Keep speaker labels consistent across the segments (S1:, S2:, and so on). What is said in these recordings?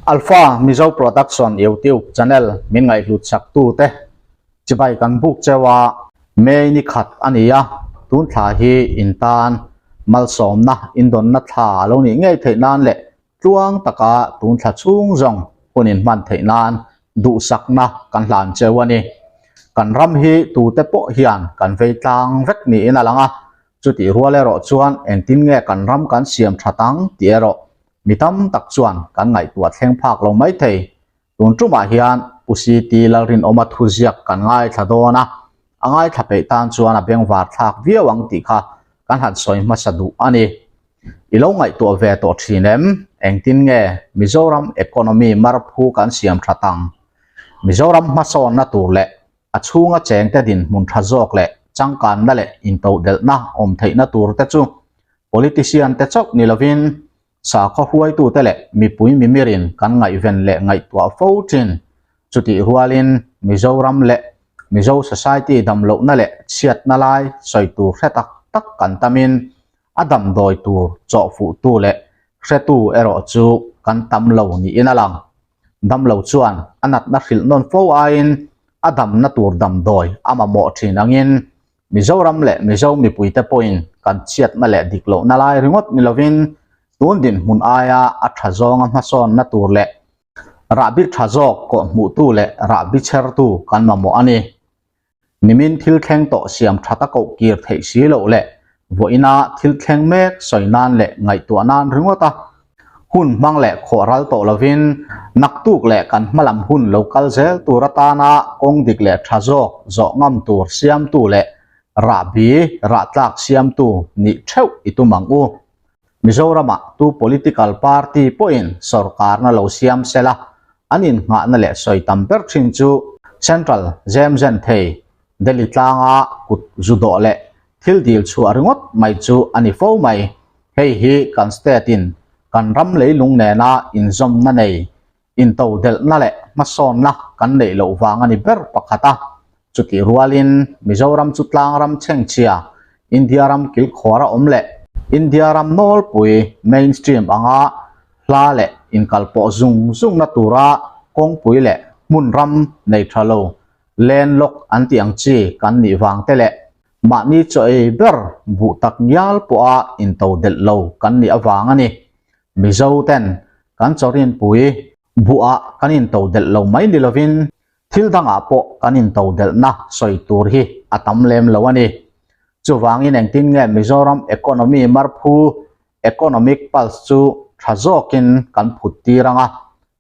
S1: Alpha Mizo Production YouTube channel min ngaihhlut chak tute chibai kan buk cheu a, May ni khat a ni a, tun thla hi in tan malsawmna indawnna thla a lo nih ngei theih nan leh tluang taka tun thla chhung zawng hun in hman theih nan duhsakna kan hlan cheu a ni. Kan ram hi tute pawh hian kan vei tlang vek niin a lang a, chutih rual erawh chuan engtin nge kan ram kan siam that ang tih erawh Mi tam tak chuan kan ngaihtuah thleng phak lo mai thei. Tun tumah hian Pu CT Lalrinawma thuziak kan ngaithla dawn a, a ngaithla peih tan chuan a bengvar thlak viau ang tih kha kan han sawi hmasa duh a ni. I lo ngaihtuah ve tawh thin em? Engtin nge Mizoram economy marphu kan siam that ang? Mizoram hmasawnna tur leh a chhunga chengte dinhmun tha zawk leh changkanna leh intodelhna awm theihna tur te chu Politician te chauh ni lovin sakhaw hruaitute leh mipui mimirin kan ngaihven leh ngaihtuah fo thin. Chutih rualin Mizoram leh Mizo society damlohna leh chhiatna lai sawi tur hre tak tak kan tamin a damdawi tur chawhfuhtu leh hretu erawh chu kan tam lo niin a lang. Damlo chuan a natna hrilh nawn fo aiin a damna tur damdawi a mamawh thin angin Mizoram leh Mizo mipuite pawhin kan chhiatna leh dik lohna lai ringawt ni lovin tun dinhmun aia a tha zawnga hmasawnna tur leh rahbi tha zawk kawhhmuhtu leh rahbi chhertu kan mamawh a ni. Nimin thil thleng tawh siam that a koh kir theih si loh leh vawiina thil thleng mek sawi nan leh ngaihtuah nan ringawt a hun hmang leh khawh ral tawh lovin naktuk leh kan hmalam hun lo kal zel tur atana kawng dik leh tha zawk zawh ngam tur siamtu leh rahbi rahtlak siamtu nih theuh i tum ang u. Mizoramah tu political party pawhin sorkarna lo siam sela an innghahna leh sawi tam ber thin chu Central Zemzen thei Delhi tlanga kut zu dawh leh thil dil chhuah ringawt mai chu a ni fo mai. Hei hi kan state in kan ram leilung nena inzawmna nei, intodelhna leh hmasawnna kan neih loh vang a ni ber pakhat a. Chutih rualin Mizoram chu tlangram chhengchhia, India ram kilkhawr a awm leh India ram nawlpui mainstream anga hla leh inkalpawh zung zungna tura kawngpui leh hmun ram nei tha lo Landlock an tih ang chi kan nih vang te leh mahni chaw ei ber buh tak ngial pawha into delh lo kan nih avang a ni. Mizo ten kan chaw rinpui buhah kan into delh lo mai ni lovin thil dangah pawh kan into delhna sawi tur hi a tam lem lo a ni. Chuvangin engtin nge Mizoram economy marphu economic pulse chu tha zawkin kan phut tir ang a,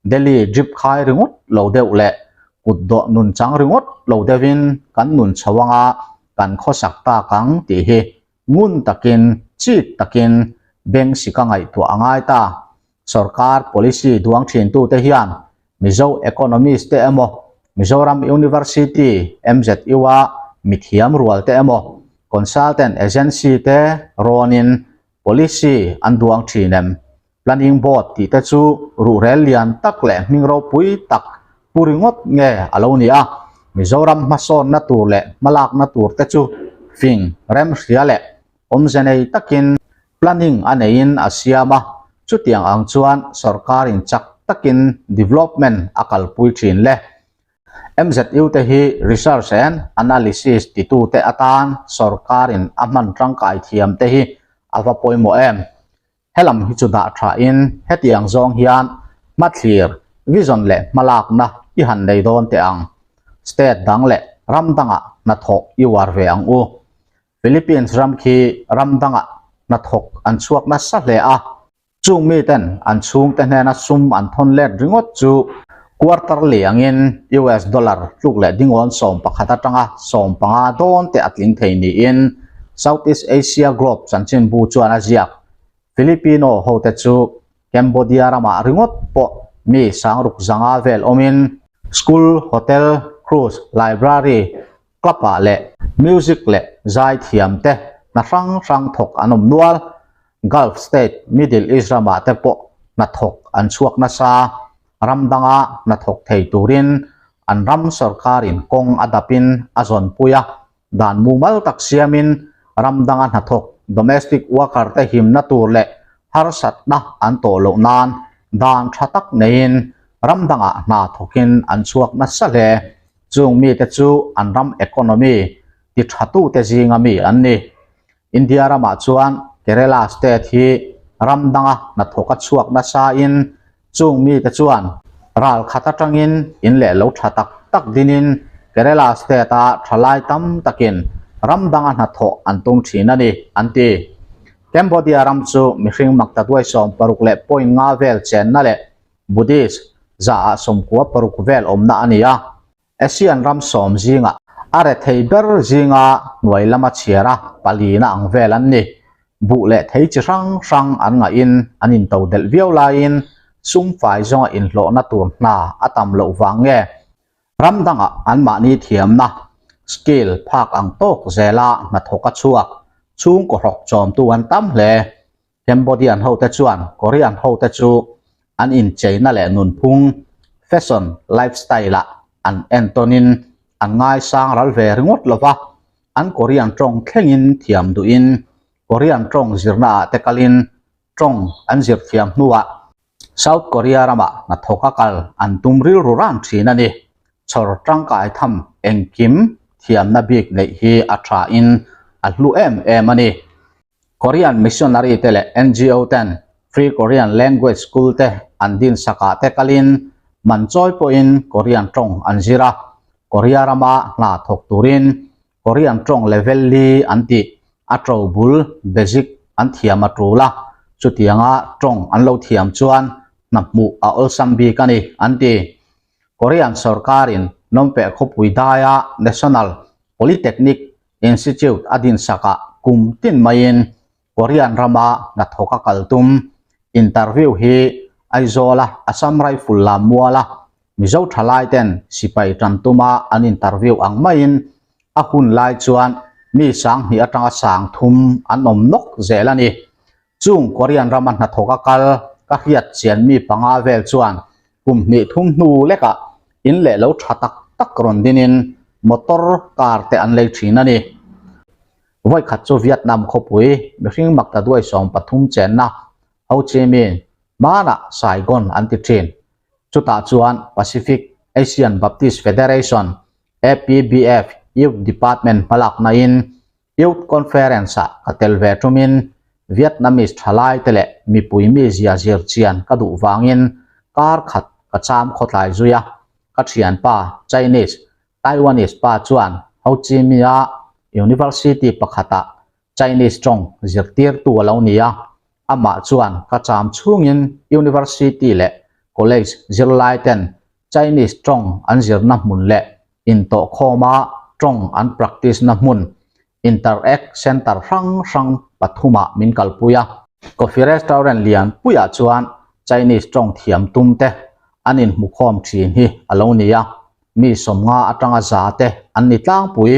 S1: Delhi drip khai ringawt lo deuh leh kut dawh nun chang ringawt lo deuhin kan nun chho anga kan khawsak tak ang tih hi ngun takin chik takin beng sika ngaihtuah a ngai ta. Sorkar policy duang thintute hian Mizo economist te emaw, Mizoram University, MZU-a mithiam rual te emaw, consultant agency te rawnin policy an duang thin em? Planning Board tih te chu ruhrel lian tak leh hming ropui tak pu ringawt nge a lo ni a, Mizoram hmasawnna tur leh hmalakna tur te chu fing remhria leh awmze nei takin planning a neiin a siam a, chutiang ang chuan sorkarin chak takin development a kalpui thin le. MZU te hi research and analysis titute atan sorkarin a hman tangkai thiam te hi a va pawimawh em? Helam hi chu dah thain hetiang zawng hian hmathlir, vision leh hmalakna i han nei dawn teh ang. State dang leh ram dangah hnathawh i uar ve ang u. Philippines ram khi ram dangah hnathawk an chhuak nasa hle a. Chung miten an chhungte hnena sum an thawn let ringawt chu quarterly angin US dollar tluk leh dingawn 11 atanga 15 dawn te a tling thei niin Southeast Asia Globe chanchinbu chuan a ziak. Filipino hote chu Cambodia ramah ringawt pawh mi sangruk zanga vel awmin school, hotel, cruise, library, club-ah leh music leh zaithiam te hna hrang hrang thawk an awm nual. Gulf state, Middle East ramah te pawh hnathawk an chhuak nasa. Ram danga hnathawk thei turin an ram sorkarin kawng a dapin a zawnpui a, dan mumal tak siamin ram danga hnathawk domestic worker te himna tur leh harsatna an tawh loh nan Dan tha tak neiin ram dangah hna thawkin an chhuak nasa hle. Chung mite chu an ram economy ti thatute zinga mi an ni. India ramah chuan Kerala state hi ram danga hnathawka chhuak nasain chung mite chuan ral khat atangin in leh lo tha tak tak dinin Kerala state-a thalai tam takin ram danga hnathawh an tum thin a ni, an ti. Cambodia ram chu mihring maktaduai 16.5 vel chenna leh Buddhist 96% vel awmna a ni a. Asian ram sawm zingah a rethei ber zinga hnuai lama chhiara palina ang vel an ni. Buh leh thei chi hrang hrang an ngahin an into delh viau laiin sum fai zawnga inhlawhna tur hna a tam loh vang nge ram dangah anmahni thiamna, skill, phak ang tawk zela hnathawk a chhuak, chhungkaw hrawk chawmtu an tam hle. Cambodian hote chuan Korean hote chu an incheina leh nunphung, fashion, lifestyle, ah an entawnin an ngaisang ral ve ringawt lo va, an Korean tawng thlengin thiam duhin Korean tawng zirna ah te kalin tawng an zir thiam hnuah South Korea ramah hnathawk a kal an tum rilru ran thin a ni. Chhawr tangkai tham engkim thiamna bik neih hi a thain a hlu em em a ni. Korean missionary te leh NGO ten Free Korean Language School te an din sakah te kalin man chawi pawhin Korean tawng an zir a, Korea rama hna thawk turin Korean tawng level li an tih a to bul, basic, an thiam a tul a, chutianga tawng an lo thiam chuan hna hmuh a awlsam bik a ni, an ti. Korean sorkarin Nawmpeh khawpui daia National Polytechnic Institute a dinsakah kum tin maiin Korean rama hnathawk a kal tum. Interview hi Aizawla Assam Rifle lam muala Mizo thalai ten sipai tan tuma an interview ang maiin a hun lai chuan mi 2000 atanga 3000 an awm nawk zel a ni. Chung Korean rama hnathawk a kal ka hriat chian mi panga vel chuan kum hnih thum hnu lekah in leh lo tha tak tak rawn dinin motor car te an lei thin a ni. Vawikhat chu Vietnam khawpui mihring maktaduai 13 chenna Ho Chi Minh hmanah Saigon an ti thin. Chutah chuan Pacific Asian Baptist Federation, APBF, Youth Department hmalaknain Youth Conference-ah ka tel ve ṭumin Vietnamese ṭhalai te leh mipui mizia zir chian ka duh vangin kar khat ka cham khawtlai zui a, ka ṭhianpa Chinese, Taiwanese pa chuan Ho Chi Minh-a University pakhatah Chinese ṭawng zirtirtu a lo ni a, amah chuan ka cham chhungin University leh College zirlai ten Chinese ṭawng an zirna hmun leh intawhkhawma ṭawng an practice na hmun Interact Centre hrang hrang pathumah min kalpui a. Coffee restaurant lian puiah chuan Chinese ṭawng thiam tum te an inhmukhawm ṭhin hi a lo ni a, mi 50 aṭanga za te an ni tlangpui.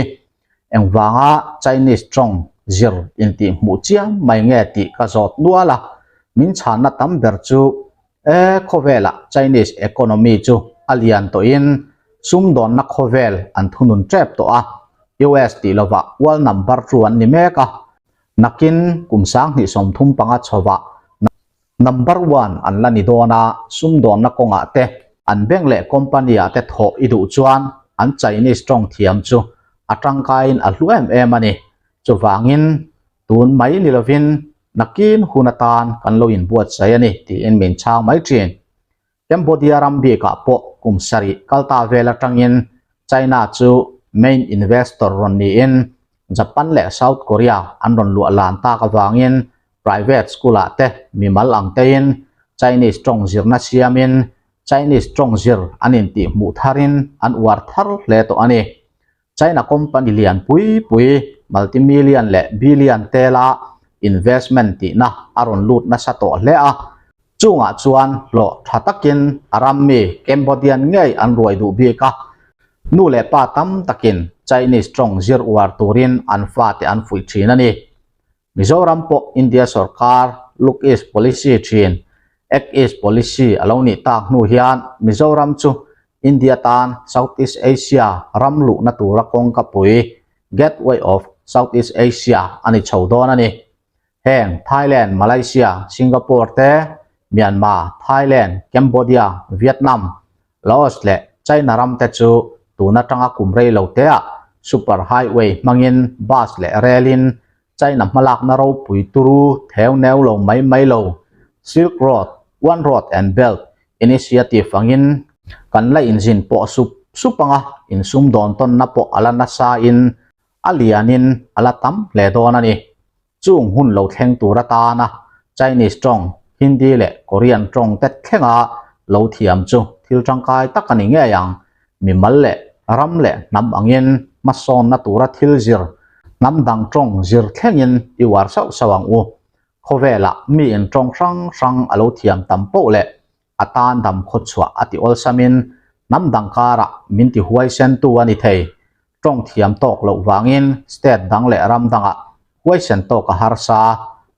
S1: Engvanga Chinese ṭawng zir intihhmuh chiam mai nge tih ka zawt nual a, min chhanna tam ber chu E, khawvelah Chinese economy chu a lian tawhin sumdawnna khawvel an thunun tep tawh a, US tih lovah world number two an ni mek a, nakin kum 2035 chhovah number one an la ni dawn a, sumdawnna kawngah te an bank leh company ah te thawh i duh chuan an Chinese tawng thiam chu a tangkaiin a hlu em em a ni. Chuvangin tun mai ni lovin Nakin hun atan kan lo inbuatsaih a ni tiin min chhang mai thin. Cambodia ram bikah pawh kum sarih kalta vel atangin China chu main investor rawn niin Japan leh South Korea an rawn luah lan tak avangin private school-ah te mimal ang tein Chinese tawng zirna siamin Chinese tawng zir an intihhmuh tharin an uar thar hle tawh a ni. China company lian pui pui multi-million leh billion tela investment tihna a rawn lut nasa tawh hle a, chungah chuan hlawh tha takin a ram mi Cambodian ngei an ruai duh bik a, nu leh pa tam takin Chinese tawng zir uar turin an fate an fuih thin a ni. Mizoram pawh India sorkar Look East Policy thin, Act East Policy a lo nih tak hnu hian Mizoram chu India tan Southeast Asia ram luhna tura kawngkapui, Gateway of Southeast Asia, a ni chho dawn a ni. Heng Thailand, Malaysia, Singapore te. Myanmar, Thailand, Cambodia, Vietnam, Laos leh China ram te chu tun atanga kum rei lo teah super highway hmangin bus leh rail in China hmalakna ropui turu theu neu lo mai mai lo Silk Road, One Road and Belt Initiative angin kan la inzin pawh sup sup anga insumdawn tawnna pawh a la nasa in a lianin a la tam hle dawn a ni. Chung hun lo thleng tur atana Chinese tawng, Hindi leh Korean tawng te thlenga lo thiam chu thil tangkai tak a ni ngei ang. Mimal leh ram leh hnam angin hmasawnna tura thil zir, hnam dang tawng zir thlengin i uar sauh sauh ang u. Khawvelah miin tawng hrang hrang a lo thiam tam poh leh a tan dam khawchhuah a ti awlsamin hnam dang karah min ti huaisentu a ni thei. Tawng thiam tawk loh vangin state dang leh ram dangah huaisen tawk a harsa,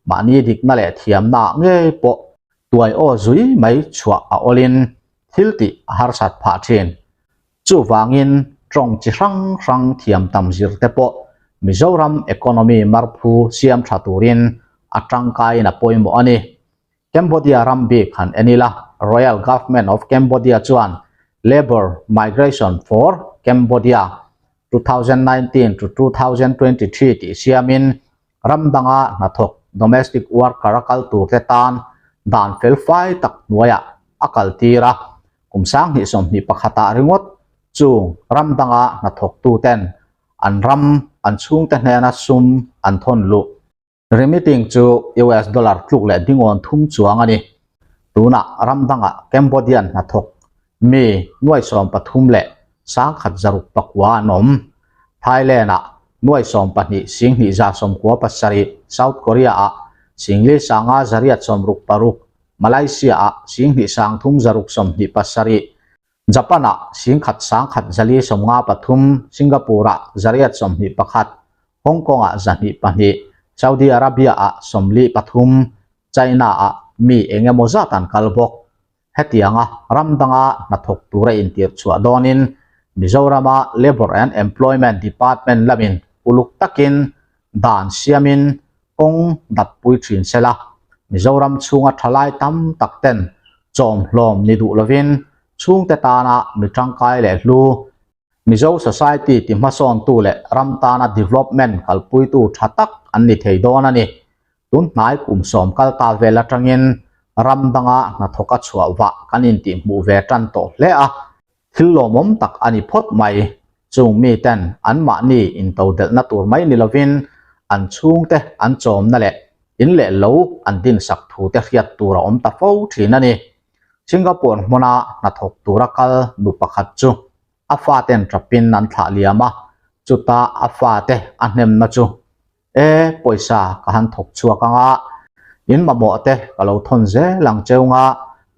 S1: mahni dikna leh thiamnaah ngei pawh tuai aw zui mai chhuah a awlin thil tih a harsat phah thin. Chuvangin tawng chi hrang hrang thiam tam zir te pawh Mizoram economy marphu siam tha turin a tangkaiin a pawimawh a ni. Cambodia ram bik han en ila, Royal Government of Cambodia chuan Labour Migration for Cambodia 2019 to 2023 tih siamin ram danga hnathawk domestic worker a kal turte tan dan felfai tak hnuaiah a kaltir a, kum 2021 ah ringawt chung ram danga hnathawktuten an ram an chhungte hnena sum an thawn luh. Remitting chu US dollar tluk leh dingawn thum chuang a ni. Tunah ram dangah Cambodian hnathawk mi nuai 13 leh 1169 an awm. Thailand-ah nuai 12 2197, South Korea-ah 4,586, Malaysia-ah 2,327, Japan-ah 1,000 1,153, Singapore-ah 821, Hong Kong-ah 202, Saudi Arabia-ah 43, China-ah mi eng emaw zat an kal bawk. Hetianga ram danga hnathawk tura intirh chhuah dawnin Mizorama Labour and Employment Department lamin uluk takin dan siamin kawng dappui thin sela, Mizoram chhunga thalai tam tak ten chawmhlawm ni duh lovin chhungte tana mi tangkai leh hlu, Mizo society ti hmasawntu leh ram tana development kalpuitu tha tak an ni thei dawn a ni. Tun hnai kum sawm kal ta vel atangin ram danga hnathawka chhuah vah kan intihhmuh ve tan tawh hle a, Thil lawmawm tak a ni phawt mai. Chung miten anmahni intodelhna tur mai ni lovin an chhungte an chawmna leh in leh lo an dinsak thute hriat tur a awm ta fo thin a ni. Singapore hmuna hnathawk tura kal nu pakhat chu a faten tapin an thlah liam a, chuta a fate a hnemna chu E, pawisa ka han thawk chhuak ang a, in mamawh te ka lo thawn zel ang cheu nga,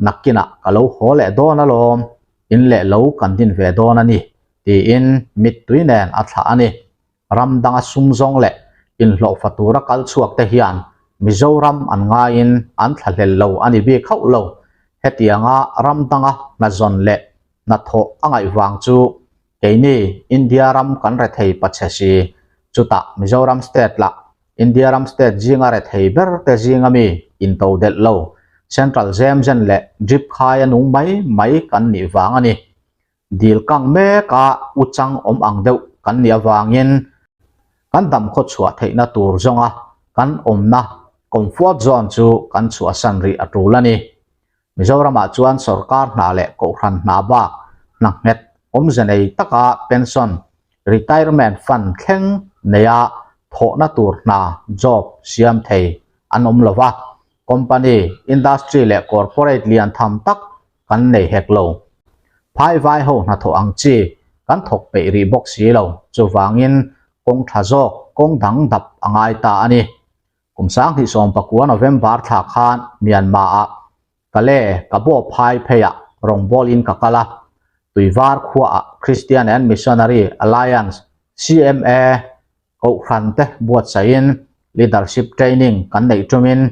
S1: nakinah ka lo haw leh dawn alawm, in leh lo kan din ve dawn a ni, tiin mittui nen a thlah a ni. Ram danga sum zawng leh inhlawhfa tura kal chhuak te hian Mizoram an ngaiin an thlahlel lo a ni bik hauh lo. Hetianga ram danga hnazawn leh hnathawh a ngaih vang chu Keini India ram kan rethei pachhe si, chutah Mizoram state lah India ram state zinga rethei ber te zinga mi into delh lo, central zem zen leh drip khai a nung mai mai kan nih vang a ni. Dil kang mek a u chang awm ang deuh kan nih avangin kan dam khaw chhuah theihna tur zawnga kan awmna comfort zone chu kan chhuahsan rih a tul a ni. Mizoramah chuan sorkar hna leh kohhran hna bak hna nghet awmze nei taka pension, retirement fund thleng neia thawhna tur hna, job, siam thei an awm lo va, company, industry leh corporate lian tham tak kan nei hek lo. Phai vai ho hnathawh ang chi kan thawk peih rih bawk si lo, chuvangin kawng tha zawk, kawng dang dap a ngai ta a ni. Kum 2019 November thla khan Myanmar-ah Kale Kabaw phai pheiah rawngbawlin ka kal a, Tuivar khuaah Christian and Missionary Alliance, CMA, kohhrante buatsaihin leadership training kan neih tumin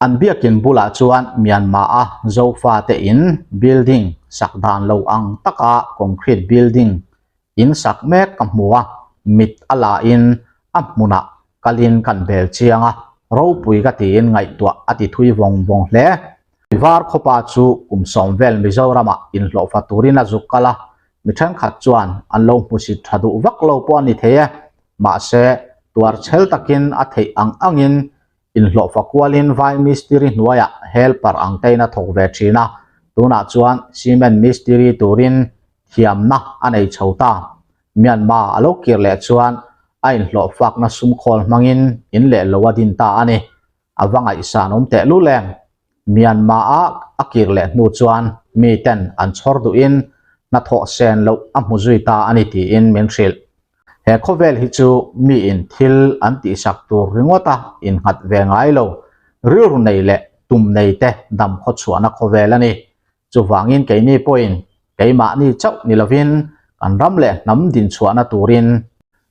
S1: an biakin bulah chuan Myanmar-a Zofate in building sak dan lo ang taka concrete building in sak mek ka hmu a, mit a la in a hmunah kalin kan bel chiang a, ropui ka tiin ngaihtuah a ti thui vawng vawng hle. Var khawpa chu kum sawm vel Mizoramah inhlawhfa turin a zuk kal a, mi thenkhat chuan an lo hmusit tha duh vak lo pawh a ni thei e. Mahse, tuar chhel takin a theih ang angin inhlawhfa kualin vai mistiri hnuaiah helper ang tein a thawk ve thin a, tunah chuan cement mistiri turin thiamna a nei chho ta. Myanmar a lo kir leh chuan a inhlawhfakna sumkhawl hmangin in leh lo a din ta a ni. A va ngaihsan awm teh lul em? Myanmar a a kir leh hnu chuan mi ten an chhawr duhin hnathawh sen loh a hmu zui ta a ni tiin min hrilh. He khawvel hi chu miin thil an tihsak tur ringawta innghat ve ngai lo, rilru nei leh tum nei te dam khawchhuahna khawvel a ni. Chuvangin keini pawhin keimahni chauh ni lovin kan ram leh hnam dinchhuahna turin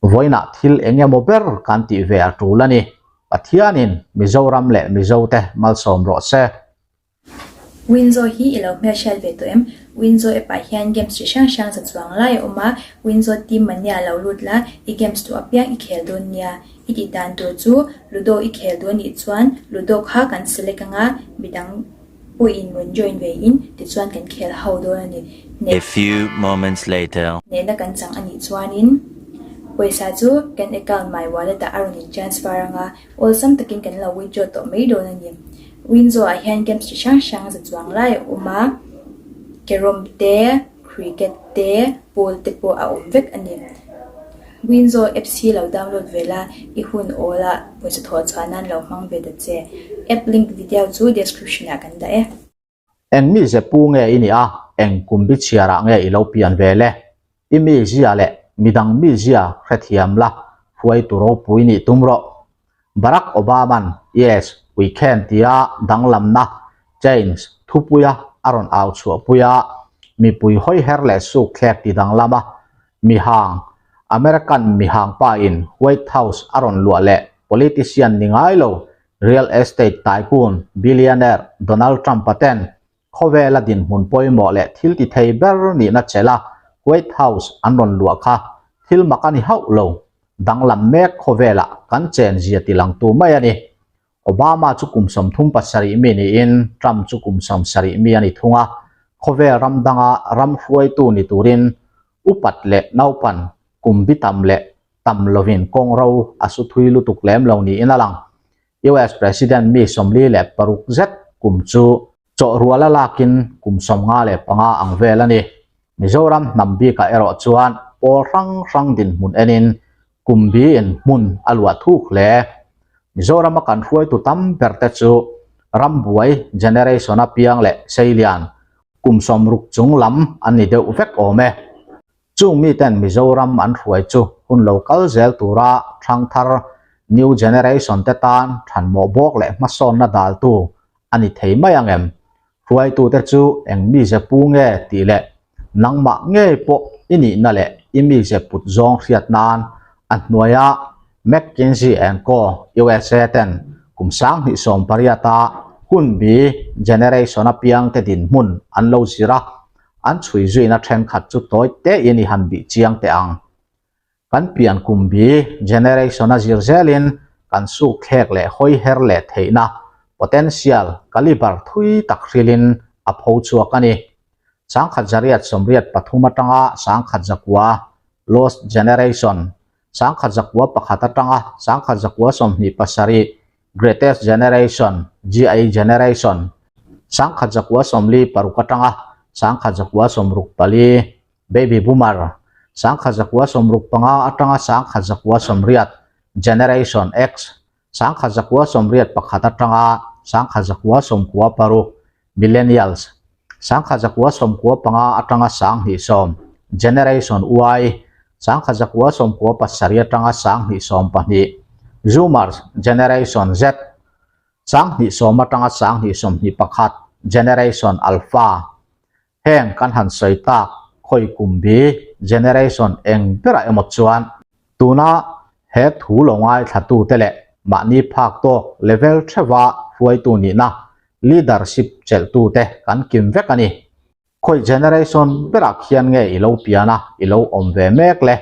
S1: vawiinah thil eng emaw ber kan tih ve a tul a ni. Pathianin Mizoram leh Mizote malsawm rawh se.
S2: Winzo hi i lo hmelhriat ve tawh em? Winzo app ah hian games chi hrang hrang za chuang lai a awm a, Winzo team mania lo lut la, i games duh apiang i khel dawn nia. I tih dan tur chu Ludo i khel duh anih chuan Ludo kha kan select anga midang pawhin rawn join ve in tichuan kan khel ho dawn a ni.
S3: A few moments later.
S2: Nehna kan chang anih chuanin pawisa chu kan account my wallet ah a rawn in transfer anga awlsam takin kan lo withdraw tawh mai dawn a ni. Winzo ah hian games chi hrang hrang za chuang lai a awm a, carrom te, cricket te, pool te pawh a awm vek a ni. Winzo apps hi lo download ve la, i hun awl a pawisa thawh chhuah nan lo hmang ve ta che. App link video chu description ah kan dah e.
S1: Eng mize pu nge i nih a, eng kum bi chhiar ah nge i lo pian ve le? I mizia leh midang mizia hrethiam la, hruaitu ropui nih tum rawh. Barack Obama'n Yes, we can tia danglamna, change, thupuia a rawn au chhuahpui a, mipui hawiher leh sukthlek ti danglam a, mihang, American mihang pa in White House a rawn luah leh politician ni ngai lo Real estate tycoon billionaire Donald Trump-a ten khawvela dinhmun pawimawh leh thil ti thei ber nihna chelh a White House an rawn luah kha thil mak a ni hauh lo, danglam mek khawvelah kan chenzia tilangtu mai a ni. Obama chu kum 37 mi niin Trump chu kum 70 mi a ni thung a, khawvel ram danga ram hruaitu ni turin upat leh naupan kum bi tam leh tam lovin kawng ro a su thui lutuk lem lo niin a lang. US President mi 46 zet kum chu chawhrual a lakin kum 55 ang vel a ni. Mizoram hnam bikah erawh chuan pawl hrang hrang dinhmun enin kum biin hmun a luah thuk hle. Mizorama kan hruaitu tam ber te chu rambuai generation a piang leh seilian kum 60 chung lam an ni deuh vek awm e. Chung miten Mizoram an hruai chu hun lo kal zel tura thangthar new generation te tan thanmawh bawk leh hmasawnna daltu a ni thei mai ang em? Hruaitute chu eng mize pu nge tih leh nangmah ngei pawh i nihna leh i mize put zawng hriat nan a hnuaia McKinsey and Co. USA ten kum 2018 a hunbi generation apiangte dinhmun an lo zir a, an chhui zuina thenkhat chu tawi tein i han bih chiang teh ang. Kan pian kum bi generation a zir zelin kan suk thlek leh hawi her leh theihna potential caliber thui tak hrilin a pho chhuak a ni. 1983 atanga 1900 lost generation, 1901 atanga 1927 greatest generation, GI generation, 1946 atanga 1964 Baby Boomer, 1965 atanga 1980, Generation X, 1981 atanga 1996, Millennials, 1995 atanga 2010, Generation Y, 1997 atanga 2012, Zoomers, Generation Z, 2010 atanga 2021, Generation Alpha. Heng kan han sawi tak khawi kum bi generation eng berah emaw chuan tuna he thu lo ngaithlatute leh mahni phak tawk level theuha hruaitu nihna leadership chelhtute kan kim vek a ni. Khawi generation berah khian nge i lo pian a, i lo awm ve mek le?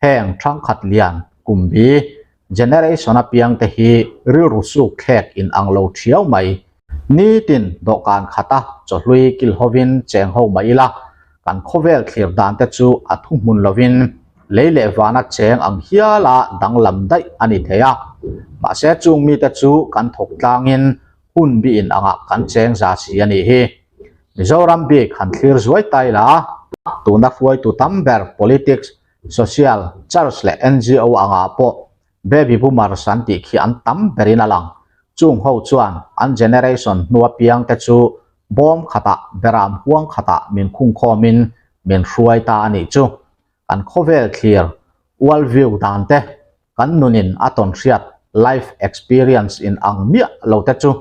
S1: Heng thangkhat lian kum bi generation apiang te hi rilru suk thlek in ang lo thiau mai. Nitin dawhkan khata chawhlui kil hovin cheng ho mah ila, kan khawvel thlir dan te chu a thuhmun lovin lei leh vana cheng ang hiala danglam daih a ni thei a. Mahse chung mite chu kan thawk tlangin hun biin angah kan cheng za si a nih hi. Mizoram bik han thlir zuai ta ila, tuna hruaitu tam ber politics, social, church leh NGO angah pawh Baby boomers an tih khi an tam berin a lang. Chung ho chuan an generation hnua piang te chu bawm khatah beram huang khatah min khungkhawmin min hruai ta a nih chu. Kan khawvel thlir, world view dan te, kan nunin a tawn hriat, life experience in ang miah lo te chu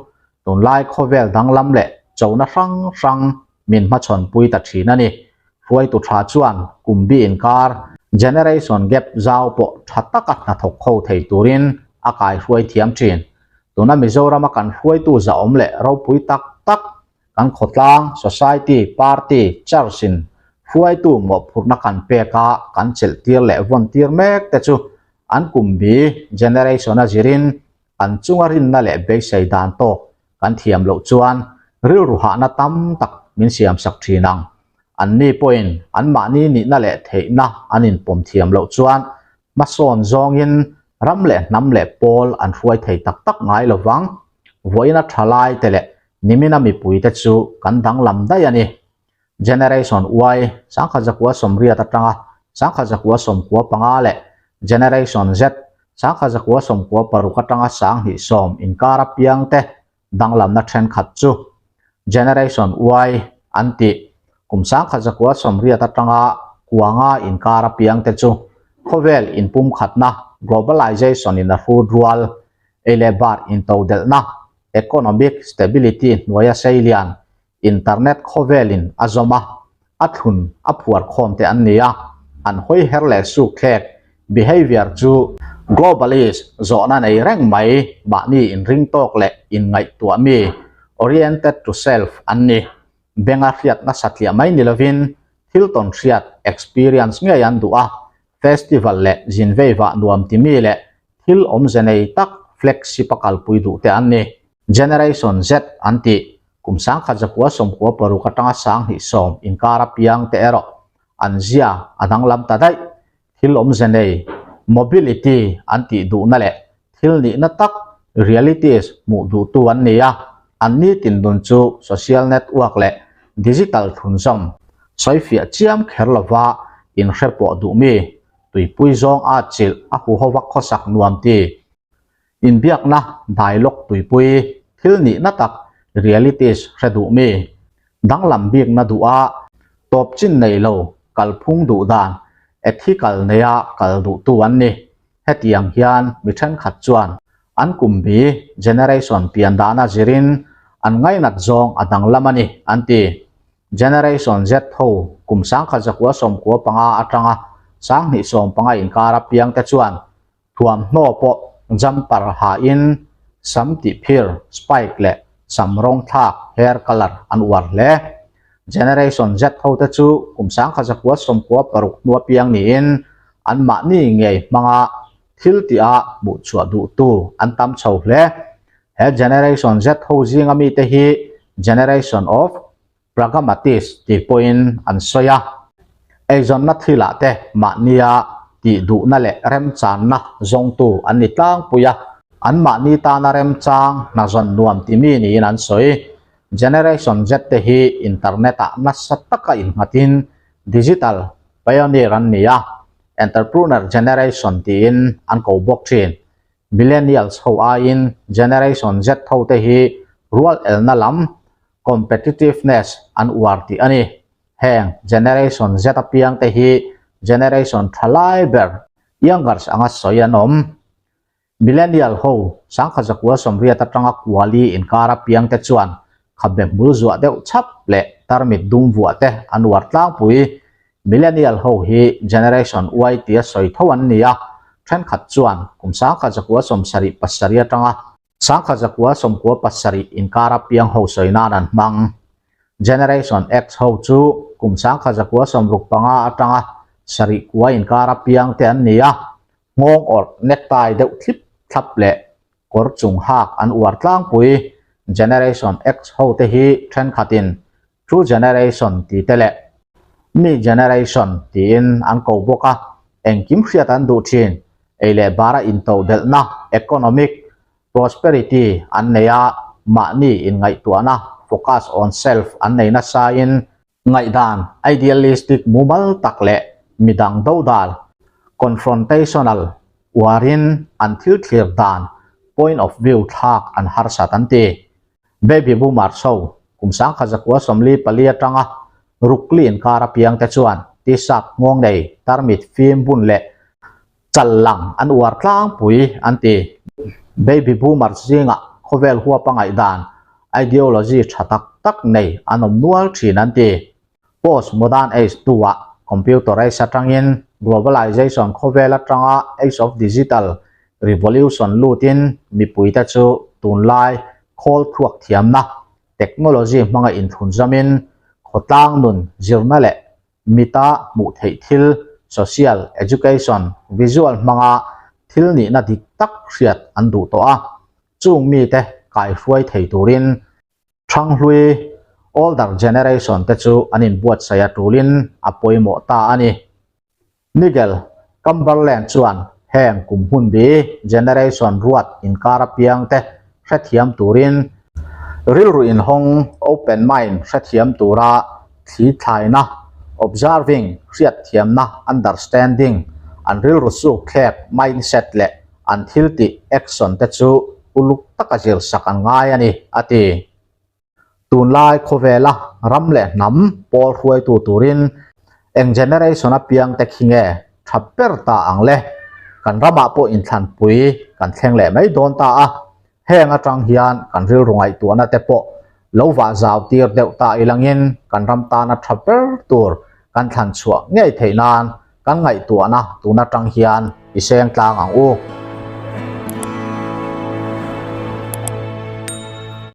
S1: tunlai khawvel danglam leh chona hrang hrang min hmachhawn pui ta thin a ni. Hruaitu tha chuan kum bi inkar, generation gap, zau pawh tha taka hnathawk kho thei turin a kaihruai thiam thin. Tuna Mizorama kan hruaitu zahawm leh ropui tak tak, kan khawtlang, society, party, church in hruaitu mawhphurhna kan pek a kan chelh tir leh vawn tir mek te chu an kum bi, generation, a zirin an chunga rinna leh beisei dan tawk kan thiam loh chuan rilru hahna tam tak min siam sak thin ang. Anni pawhin anmahni nihna leh theihna an inpawm thiam loh chuan hmasawn zawngin ram leh hnam leh pawl an hruai thei tak tak ngai lo vang. Vawiina thalai te leh nimina mipuite chu kan danglam daih a ni. Generation Y, sangkhat zakua sawmriat atanga sangkhat zakua sawmkua panga leh Generation Z, sangkhat zakua sawmkua paruk atanga sanghnih sawm inkar apiangte danglamna thenkhat chu Generation Y an tih. Kum sangkhat zakua sawmriat atanga kuanga inkar apiangte chu khawvel inpumkhatna, globalization, in a hrut rual, ei leh bar intodelhna, economic stability, hnuaia seilian, Internet khawvelin a zawm a, a thlun a phuar khawm te an ni a, an hawi her leh suk thlek, behavior, chu globalist zawhna nei reng mai mahni inring tawk leh inngaihtuah mi, oriented to self, an ni. Benga hriatna satliah mai ni lovin thil tawn hriat, experience, ngei an duh a, festival leh zin veivah nuam ti mi leh thil awmze nei tak flagship a kalpui duh te an ni. Generation Z an tih kum sangkhat zakua sawmkua paruk atanga sanghnih sawm inkar apiang te erawh an zia a danglam ta daih. Thil awmze nei, mobility, an tih duhna leh thil nihna tak, realities, hmuh duhtu an ni a, an nitin nun chu social network leh digital thlunzawm sawifiah chiam kher lova inhre pawh duh mi, tuipui zawng a chilh a huhova khawsak nuam ti. Inbiakna dialogue tuipui thil nihna tak realities hre duh mi, danglam bikna duh a, tawp chin nei lo kalphung duh dan ethical neia kal duhtu an ni. Hetiang hian mi thenkhat chuan an kum bi generation pian dana zirin an ngainat zawng a danglam a ni an ti. Generation Z ho kum sangkhat zakua sawmkua panga atanga sanghnih sawmpanga inkar apiang te chuan Thuamhnaw pawh jumper hain sam tih phir, spike leh sam rawng thlak, hair colour, an uar hle. Generation Z hote chu kum sangkhat zakua sawmkua paruk hnua piang niin anmahni ngei hmanga thil tih-a hmuh chhuah duhtu an tam chho hle. He Generation Z ho zinga mite hi Generation of Pragmatist tih pawhin an sawi a, eizawnna thilah te mahnia tih duhna leh remchanna zawngtu an ni tlangpui a, anmahni tana remchang hna zawn nuam ti mi niin an sawi. Generation Z te hi internet-ah nasa taka innghatin digital pioneer an ni a, entrepreneur generation tiin an ko bawk thin. Millennials ho aiin Generation Z ho te hi rual elna lam competitiveness an uar tih a ni. Heng Generation Z apiang te hi generation tha lai ber youngers anga sawi an awm. Millennial ho sangkhat zakua sawmriat atanga kuali inkar apiang te chuan khabe hmul zuah deuh chhap leh tarmit dum vuah te an uar tlangpui. Millennial ho hi Generation Y tia sawi tho an ni a, thenkhat chuan kum sangkhat zakua sawmsarih pasarih atanga Sangkhat zakua sawmkua pasarih inkar apiang ho sawi nan an hmang. Generation X ho chu kum sangkhat zakua sawmruk panga atanga sarih kua inkar apiang te an ni a, nghawng awrh necktie deuh thlip thlap leh kawr chung hak an uar tlangpui. Generation X hote hi thenkhatin True Generation ti te leh Mi Generation tiin an ko bawk a, engkim hriat an duh thin. Ei leh bara intodelhna, economic prosperity, an nei a, mahni inngaihtuahna, focus on self, an nei nasain, Ngaihdan idealistic mumal tak leh midang dodal, confrontational, uarin an thil thlir dan, point of view, thlak an harsat an ti. Baby boomers ho kum 1944 atanga rukli inkar apiang te chuan t-shirt nghawng nei, tarmit fim bun leh chal lang an uar tlangpui an ti. Baby boomers zingah khawvel huapa ngaihdan ideology tha tak tak nei an awm nual thin an ti. Post modern age hnuah computer age atangin globalization khawvel atanga age of digital revolution lutin mipuite chu tunlai khawl thluak thiamna technology hmanga inthlunzamin khawtlang nun zirna leh Mita hmuh theih thil, social, education, visual hmanga thil nihna dik tak hriat an duh tawh a, chung mite kaihruai thei turin Hranghlui, older generation, te chu an inbuatsaih a tulin a pawimawh ta a ni. Nigel Cumberland chuan heng kum hun bi, generation, ruat inkar apiang te hrethiam turin rilru inhawng, open mind, hrethiam tura thli thlaina, observing, hriatthiamna, understanding, an rilru suk thlek, mindset, leh an thiltih, action, te chu uluk taka zirsak an ngai a ni, a ti. Tunlai khawvela ram leh hnam pawl hruaitu turin eng generation apiang te khi nge tha ber ta ang le? Kan ramah pawh inthlanpui kan thleng leh mai dawn ta a, heng atang hian kan rilru ngaihtuahna te pawh lo vah zau tir deuh ta ilangin kan ram tana tha ber tur kan thlan chhuah ngei theih nan kan ngaihtuahna tun atang hian i seng tlang ang u.